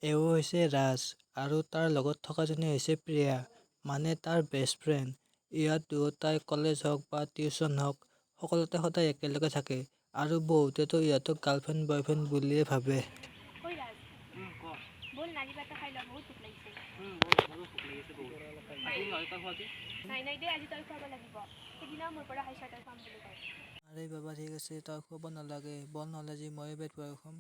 এওঁ হৈছে ৰাজ আৰু তাৰ লগত থকাজনী হৈছে প্ৰিয়া, মানে তাৰ বেষ্ট ফ্ৰেণ্ড। ইহঁত দুয়োটাই কলেজ হওক বা টিউচন হওক, সকলোতে সদায় একেলগে থাকে আৰু বহুতেতো ইহঁতক গাৰ্লফ্ৰেণ্ড বয়ফ্ৰেণ্ড বুলিয়ে ভাবে। ঐ ৰাজ, ক। ব'ল না, কিবা এটা খাই লওঁ, বহুত ভোক লাগিছে। মোৰো ভোক লাগিছে বহুত। আজি নহ'লে তই খোৱাবি। নাই নাই দে, আজি তই খুৱাব লাগিব। সেইদিনাও মোৰ পৰা খাইছ তই খুৱাম বুলি কয়। আৰে বাবা, ঠিক আছে, তই খুৱাব নালাগে। বল নহ'লে আজি ময়ে পেট ভৰাই খাম।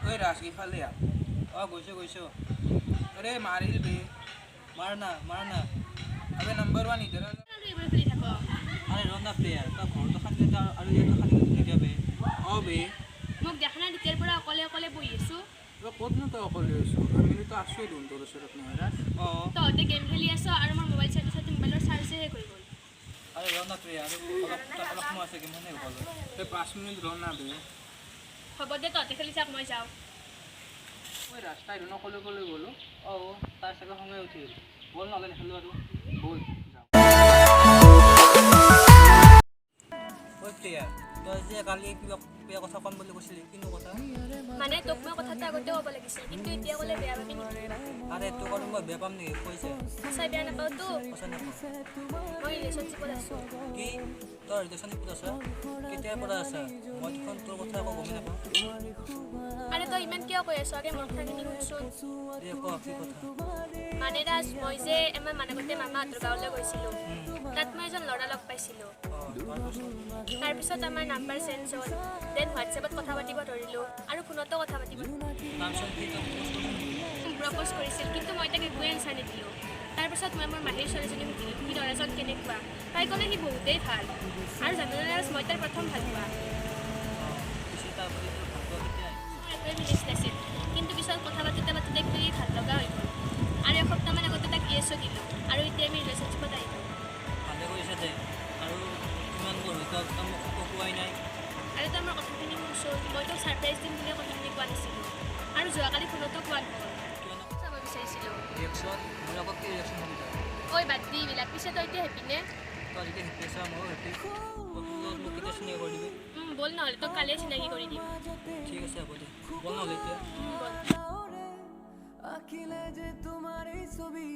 ঐ ৰাজ, ইফালে আহ। অঁ, গৈছোঁ গৈছোঁ। আৰে মাৰিল বে। মাৰ না, মাৰ না। আবে নম্বৰ ওৱান, ইধৰ আ। আৰু এইবোৰ খেলি থাক। আৰে ৰ না প্ৰিয়া, তই ঘৰতো শান্তি নিদিয়া আৰু ইয়াতো শান্তি নিদিয়া বে। অ বে। মোক দেখা নাই, তেতিয়াৰ পৰা অকলে অকলে বহি আছোঁ। তই ক'তনো তই অকলে আছ? আমিতো আছোৱেই দেখোন তোৰ ওচৰত, নহয় ৰাজ? অঁ। তহঁতে গেম খেলি আছ আৰু মোৰ মোবাইল চাওঁতে চাওঁতে মোবাইলৰ চাৰ্জে শেষ হৈ গ'ল। আৰে ৰ না প্ৰিয়া, আৰু অলপ অলপ সময় আছে, কিমানে হ'ব? তই 5 মিনিট ৰ না বে। হ'ব দে, তহঁতে খেলি থাক, মই যাওঁ। ঐ ৰাজ, তাই দেখোন অকলে অকলে গ'লো। অঁ, তাৰ চাগে খঙে উঠিল। ব'ল নহ'লে, নেখেলোঁ আৰু। ব'ল যাওঁ। ঐ প্ৰিয়া, তই যে কালি কিবা কিবা কথা ক'ম বুলি কৈছিলি, কিনো কথা? মানে তোক মই কথাটো আগতে ক'ব লাগিছিল, কিন্তু এতিয়া ক'লে বেয়া পাবি নেকি? আৰে তোক আৰু মই বেয়া পাম নেকি? কৈছে। সঁচাই বেয়া নাপাওঁতো? সঁচা নাপাওঁ। মই ৰিলেশ্যনশ্বিপত আছোঁ। কি? তই ৰিলেশ্যনশ্বিপত আছা? কেতিয়াৰ পৰা আছা? মই দেখোন তোৰ কথা একো গমেই নাপাওঁ। আৰে তই ইমান কিয় কৈ আছ? আগে মোৰ কথাখিনি শুনচোন। দে ক, কি কথা? মানে ৰাজ, মই যে এমাহ মান আগতে মামাহঁতৰ গাঁৱলৈ গৈছিলোঁ, তাত মই এজন ল'ৰা লগ পাইছিলোঁ। অঁ, তাৰপিছত? তাৰপিছত আমাৰ নাম্বাৰ চেঞ্জ হ'ল, then হোৱাটছএপত কথা পাতিব ধৰিলোঁ আৰু ফোনতো কথা পাতিব তাৰপিছত কি, তই প্ৰপ'জ কৰিছ নেকি? প্ৰপ'জ কৰিছিল, কিন্তু মই তাক একোৱে এনচাৰ নিদিলোঁ। তাৰপিছত মই মোৰ মাহীৰ ছোৱালীজনীক সুধিলোঁ সি ল'ৰাজন কেনেকুৱা। তাই ক'লে সি বহুতেই ভাল। আৰু জাননে ৰাজ, মই তাৰ প্ৰথম ভাল পোৱা। অঁ, পিছে তাৰ প্ৰতি তোৰ ভাল পোৱা কেতিয়া আহিল? মোৰ একোৱে ফিলিংছ নাছিল, কিন্তু পিছত কথা পাতোঁতে পাতোঁতে কিবা ভাল লগা হৈ গ'ল আৰু এসপ্তাহমান আগতে তাক য়েছো দিলোঁ আৰু এতিয়া আমি ৰিলেশ্যনশ্বিপত আহিলোঁ। ভালে কৰিছা দে। আৰু ইমানবোৰ হৈ গ'ল, তই মোক একো কোৱাই নাই। আৰু তই মোৰ কথাখিনি শুনচোন। মই তোক ছাৰপ্ৰাইজ দিম বুলি কথাখিনি কোৱা নাছিলোঁ আৰু যোৱাকালি ফোনতো কোৱা নহ'ল। কিয়নো? চাব বিচাৰিছিলোঁ। ৰিয়েকশ্যন? মোৰ আকৌ কি ৰিয়েকশ্যন হ'ব তই? ঐ, বাদ দি এইবিলাক। পিছে তই এতিয়া হেপি নে? তই যেতিয়া হেপী আছা, ময়ো হেপী। তোৰ মোক কেতিয়া চিনাকি কৰি দিবি? ব'ল নহ'লে, তোক কালিয়ে চিনাকি কৰি দিম। ঠিক আছে, হ'ব দে। ব'ল নহ'লে এতিয়া। ব'ল। আঁকিলে যে তোমার এই ছবি।